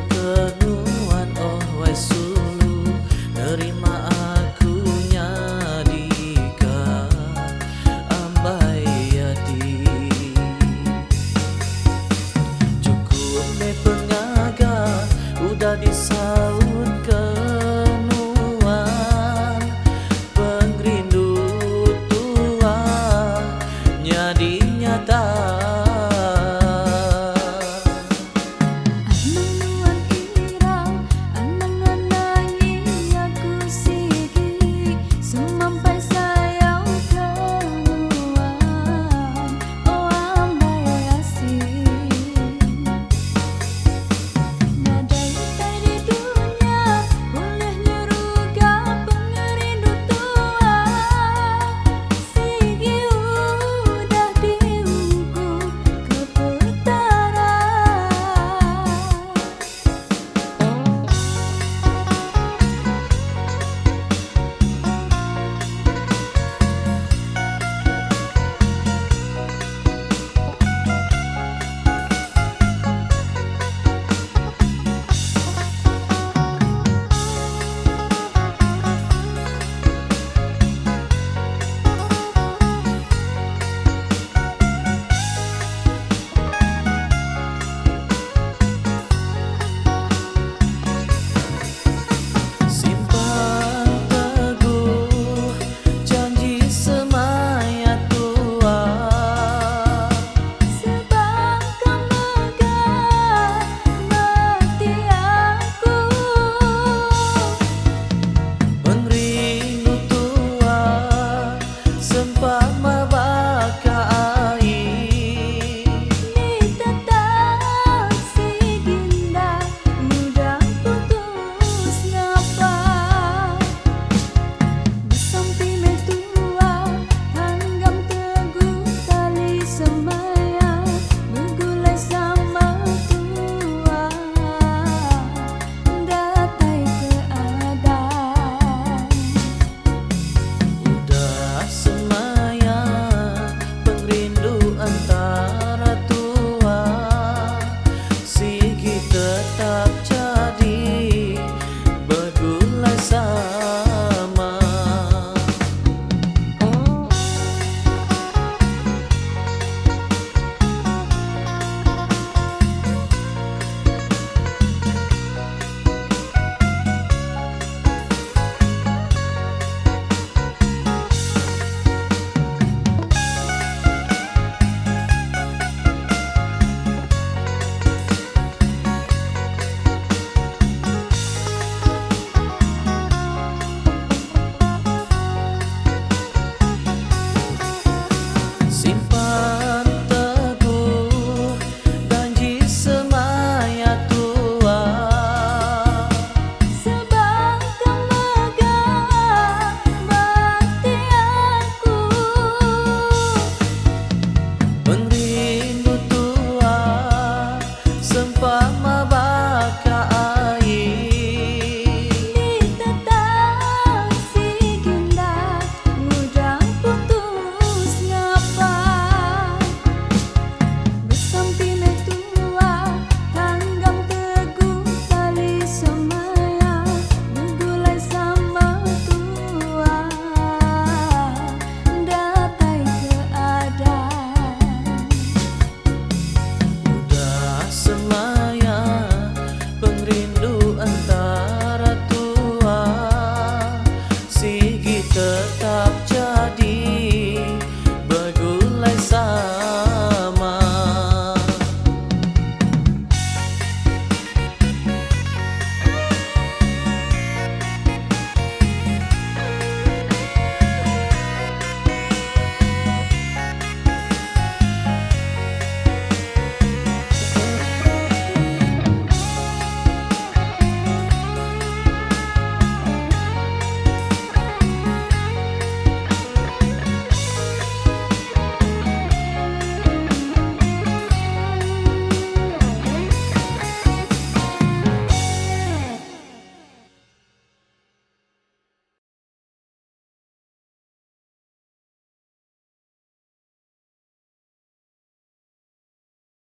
ke nuan oh wai sulu nerima aku nyadi ka ambai ati. Chukup meh pengaga udah disaut ke nuan pengerindu tua nyadi nyata. Anang nuan irau, anang nuan nangi aku sigi semampai sayau ke nuan oh ambai asi. Nadai utai di dunya ulih nyeruga pengerindu tua sigi udah diungkup ke Petara. Simpan teguh janji semaya tua. Sebaka mega mati aku. Pengerindu tua sempama baka ai. Ni tetap sigi enda mudah putus ngapa. Besampi meh tua tanggam teguh tali semaya begulai sama tua datai ke adan. Udah semaya pengerindu antara tua sigi tetap.